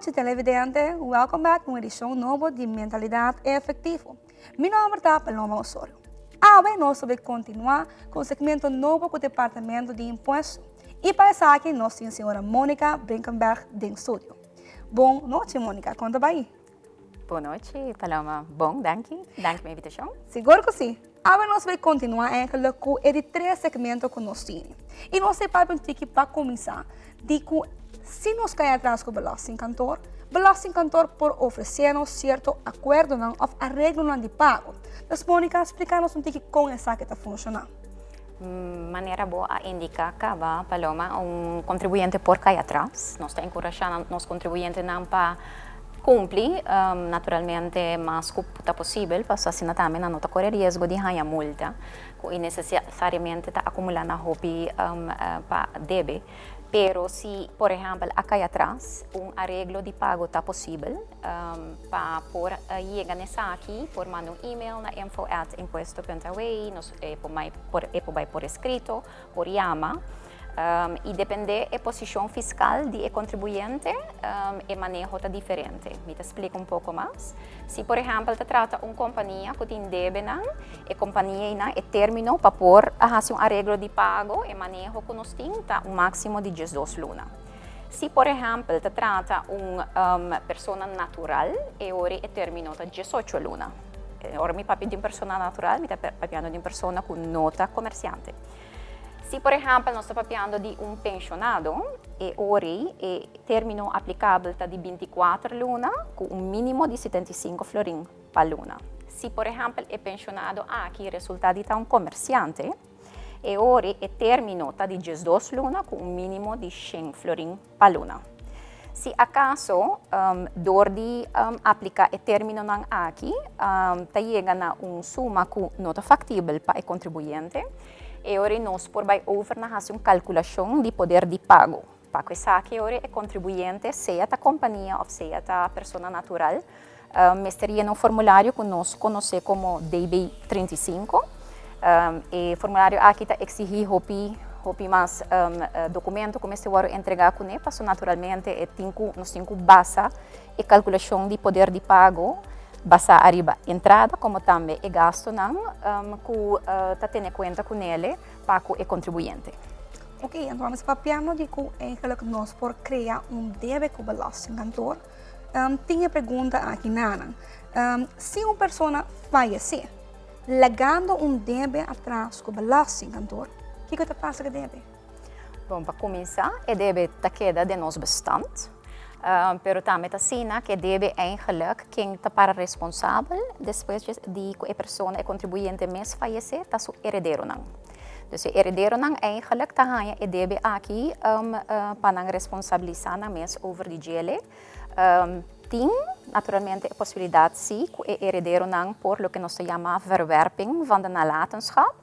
nochi, televidente. Welcome back ku un edishon nobo di Mentalidat Efektivo. Mi nòmber ta Paloma Osorio. Awe nos ta bai kontinuá ku un segmento nobo ku Departamento di Impuesto. I pa esaki nos tin señora Monica Brinkenberg den studio. Bon nochi, Monica, kon ta bai? Bon nochi, Paloma. Bon, danki. Danki pa e invitashon. Sigur ku si. Awe nos bai kontinuá eigenlijk ku e di tres segmento ku nos tini. I nos ta papia un tiki pa kuminsá di ku si nos kai atras ku belastingkantoor, belastingkantoor por ofresé nos sierto akuerdonan òf areglonan di pago. Dus Monica, splika nos un tiki kon esaki ta funshoná. Manera bo a indiká kaba, Paloma, un kontribuyente por kai atras. Nos ta enkurashá nos kontribuyentenan pa kumpli naturalmente mas ku ta posibel, pasobra asina tambe nan no ta kore riesgo di haña multa ku innesesariamente ta akumulá na hopi pa debe. Pero si por ehèmpel a kai atras, un areglo di pago ta posibel. Pa por yega na esaki por manda un email na info@impuesto.aw, nos e por e por bai por eskrito, por yama. I depende e posishon fiskal di e kontribuyente e maneho ta diferente. Mi ta splika un poko mas. Si por ehèmpel ta trata un kompania ku tin debenan, e kompania einan e término pa por hasi un areglo di pago, e maneho ku nos tin ta un máksimo di diesdos luna. Si por ehèmpel ta trata un persona natural, e ora e término ta diesocho luna. Ora mi papia di un persona natural, mi ta papiando di un persona ku no ta komersiante. Si por ehèmpel nos ta papiando di un penshonado, e ora e término aplikabel ta di bintikuater luna ku un mínimo di 75 florin pa luna. Si por ehèmpel e penshonado aki resultá di ta un komersiante, E ora e término ta di 12 luna ku un mínimo di 100 florin pa luna. Si akaso dor di apliká e términonan aki ta yega na un suma ku no ta faktibel pa e kontribuyente, e ora nos por bai over na hasi un kalkulashon di poder di pago. Pa ku esaki e ora e kontribuyente, sea ta kompania òf sea ta persona natural, mester yena un formulario ku nos konosé komo DB 35. E formulario aki ta eksihí hopi hopi mas dokumento ku mester wòrdu entregá kuné, pasobra naturalmente e tin ku nos tin ku basa e kalkulashon di poder di pago basá ariba entrada komo tambe e gastunan ku ta tene kuenta kunele pa ku e kontribuyente. Ok, anto nos papiando di ku eigenlijk nos por krea un debe ku belastingkantoor. Tin e pregunta aki nanan. Si un persona fayesé, lagando un debe atras ku belastingkantoor, kiko ta pasa ku e debe? Bon, pa kuminsá, e debe ta keda den nos bestand. Pero tambe ta asina ku e debe eigenlijk ken ta para responsabel despues di ku e persona, e kontribuyente mes fayesé, ta su herederonan. Dus e herederonan eigenlijk ta haña e debe aki pa nan responsabilisá nan mes over di djele. Tin naturalmente e posibilidat sí ku e herederonan por loke nos ta yama verwerping van de nalatenschap,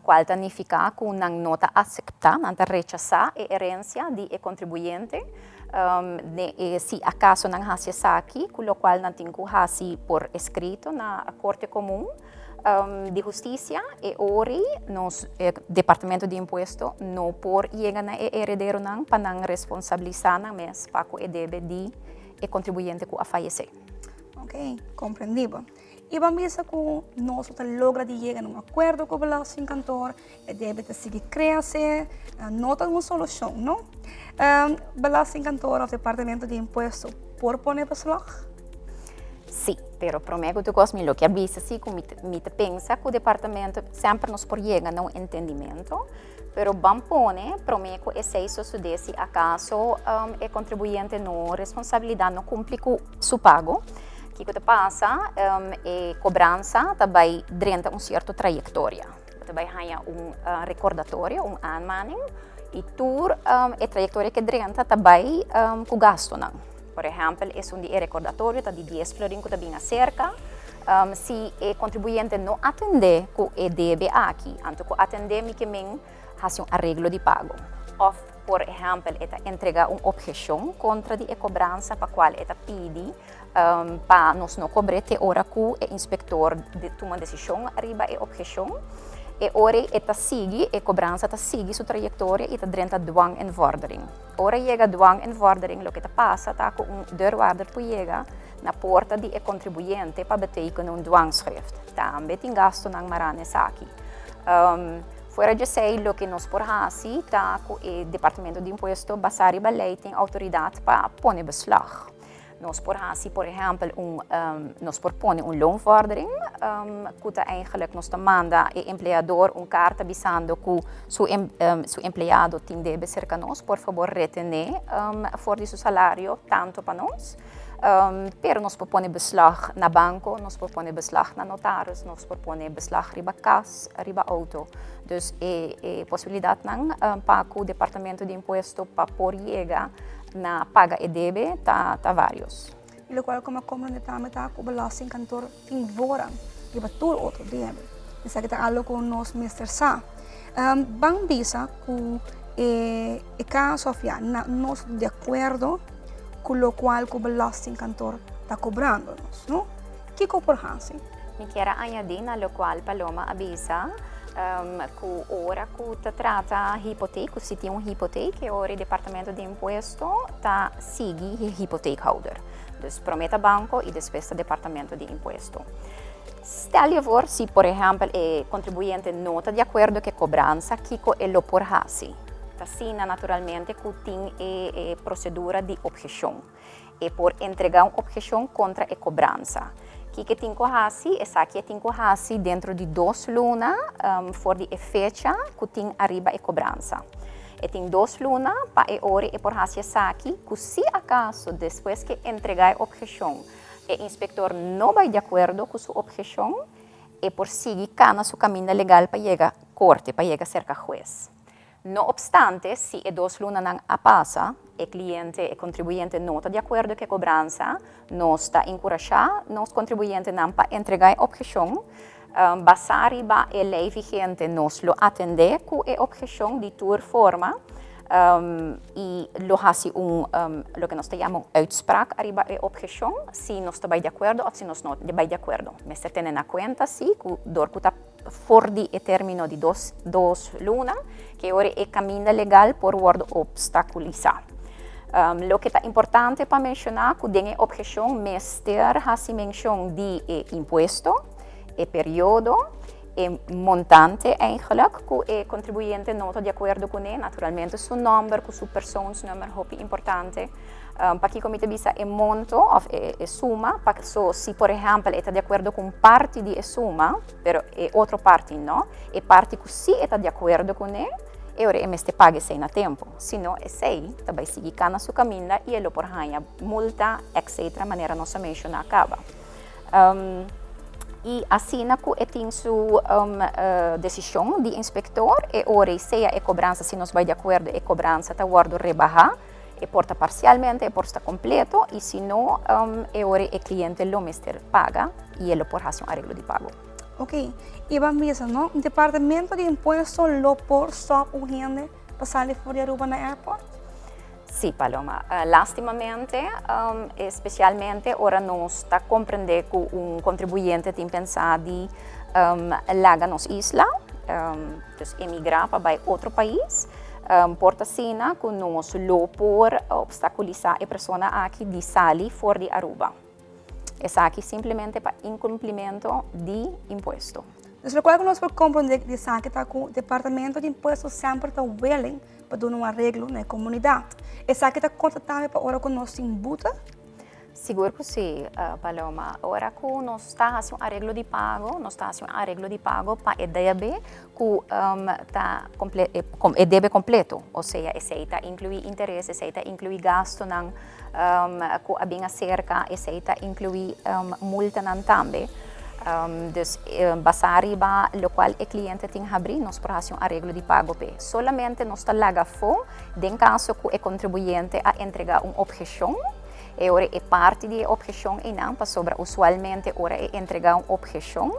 kual ta nifiká ku nan no ta aseptá, nan ta rechasá e herensia di e kontribuyente. Si akaso nan hasi esaki, ku lokual nan tin ku hasi por eskrito na Korte Komun di Hustisia, e ori nos Departamento di Impuesto no por yega na e herederonan pa nan responsabilisá nan mes pa ku e debe di e kontribuyente ku a fayesé. Ok, komprendibel. I bo a bisa ku nos no ta logra di yega na un akuerdo ku Belastingkantoor, e debe ta sigui krese, no ta un solushon, no? Belastingkantoor òf Departamento di Impuesto por pone beslag? Sí, pero promé ku tur kos mi lo ke a bisa sí ku mi mi ta pensa ku departamento semper nos por yega na un entendimentu, pero ban pone promé ku esei sosodé si akaso e kontribuyente no responsabilidat no kumpli ku su pago, kiko ta pasa e kobransa ta bai drenta un sierto trayektoria. Bo ta bai haña un rekordatorio, un aanmaning i tur e trayektoria ke drenta ta bai ku gastunan. Por ehèmpel, esun di e rekordatorio ta di 10 florin ku ta bin aserka. Si e kontribuyente no atendé ku e debe aki, anto ku atendé mi ke men hasi un areglo di pago. Òf, por ehèmpel, e ta entregá un opheshon kontra di e kobransa pa kual e ta pidi pa nos no kobr'é te ora ku e inspektor tuma desishon riba e opheshon. E ora e ta sigui, e cobransa ta sigui su trayectoria y ta drenta dwang en vordering. Ora yega dwang en vordering, loke ta pasa ta cu un deurwaarder por yega na porta di e contribuyente pa betekenen un dwangschrift. Tambe tin gastonan mara na esaki. Fuera di esey, loke nos por haci ta cu e Departamento di Impuesto basa riba ley tin autoridad pa pone beslag. Nos por haci, por ehempel, nos por pone un loonvordering, cu ta eigenlijk nos ta manda e empleador un carta bisando cu su empleado tin debe cerca nos, por fabor retene for di su salario tanto pa nos. Pero nos por pone beslag na banco, nos por pone beslag na notaris, nos por pone beslag riba cas, riba auto. Dus e posibilidadnan pa cu Departamento di Impuesto pa por yega na paga e debe ta varios. Y locual cu mi a comprende tambe ta cu belastingkantoor tin voorrang riba tur otro debe. Esaki ta algo cu nos mester sa. Ban bisa cu e caso of ya nos ta di acuerdo cu locual cu belastingkantoor ta cobrando nos, no? Kico por haci? Mi kier a añadi na locual Paloma a bisa, cu ora cu ta trata hipoteek, cu si tin un hipoteek, e ora e Departamento di Impuesto ta sigui e hipoteekhouder. Dus prome ta banco y despues ta Departamento di Impuesto. Stel je voor si por ehempel e contribuyente no ta di acuerdo cu e cobransa, kico e lo por haci? Ta asina naturalmente cu tin e procedura di obhecion. E por entrega un obhecion contra e cobransa. Kico e tin cu haci? Esaki e tin cu haci dentro di 2 luna for di e fecha cu tin ariba e cobransa. E tin 2 luna pa e ora e por haci esaki, cu si acaso despues cu entrega e obhecion, e inspector no bay di acuerdo cu su obhecion, e por sigui cana su caminda legal pa yega corte, pa yega cerca huez. No obstante, si e 2 lunanan a pasa, e cliente, e contribuyente no ta di acuerdo cu e cobransa, nos ta encurasha nos contribuyentenan pa entrega e obhecion. Basa riba e ley vigente, nos lo atende cu e obhecion di tur forma, y lo haci loke nos ta yama un uitspraak ariba e obhecion, si nos ta bay di acuerdo of si nos no ta bay di acuerdo. Mester tene na cuenta si cu door cu ta for di e termino di 2 luna, cu ora e caminda legal por wordo obstaculisa. Loke ta importante pa menciona cu den e obhecion mester haci mencion di e impuesto, e periodo, e montante eigenlijk cu e contribuyente no ta di acuerdo cu ne, naturalmente su nomber, cu su persoonsnummer, hopi importante. Pa kico mi ta bisa e monto of e suma, pa so si por ehempel e ta di acuerdo cu un parti di e suma, pero e otro parti no, e parti cu si e ta di acuerdo cu ne, e ora e mester paga esey na tempo. Si no, esey ta bay sigui cana su caminda y e lo por haya multa, etcetera, manera nos a menciona caba. Y asina cu e tin su decision di inspector, e ora sea e cobransa, si nos bay di acuerdo, e cobransa ta wordo rebaha, e por ta parcialmente, e por sta completo, y si no, e ora e cliente lo mester paga y e lo por haci un arreglo di pago. Ok, y ban bisa, no? Un departamento di impuesto lo por stop un hende pa sali for di Aruba na airport? Sí, Paloma. Lastimamente, especialmente ora nos ta comprende cu un contribuyente tin pensa di laga nos isla, dus emigra pa bay otro pais, por ta asina cu nos lo por obstaculisa e persona aki di sali for di Aruba. Esaki simplemente pa incumplimento di impuesto. Dus locual cu nos por comprende di esaki ta cu Departamento di Impuesto semper ta willing pa duna un arreglo na e comunidad. Esaki ta conta tambe pa ora cu nos tin boete? Sigur cu si, Paloma. Ora cu nos ta haci un arreglo di pago, nos ta haci un arreglo di pago pa e debe cu ta e debe completo. Osea, esey ta inclui interes, esey ta inclui gastonan cu a bin acerca, esey ta inclui multanan tambe. Dus basa riba locual e cliente tin habri, nos por haci un arreglo di pago p'e. Solamente nos ta laga afo den caso cu e contribuyente a entrega un obhecion, e ora e parti di e obhecion einan, pasobra usualmente ora e entrega un obhecion,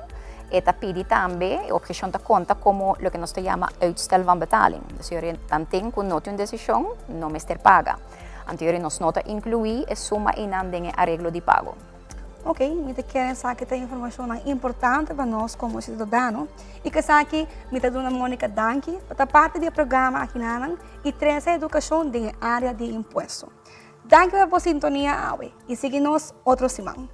e ta pidi tambe, e obhecion ta conta como loke nos ta yama uitstel van betaling. Dus e ora tanten cu no tin un decision, no mester paga. Anto e ora nos no ta inclui e suma einan den e arreglo di pago. Ok, mi ta kere esaki ta informashonnan importante pa nos komo siudadano i ku esaki mi ta duna Monica danki pa ta parti di e programa akinanan i trese edukashon den e área di impuesto. Danki pa bo sintonia awe i sigui nos otro siman.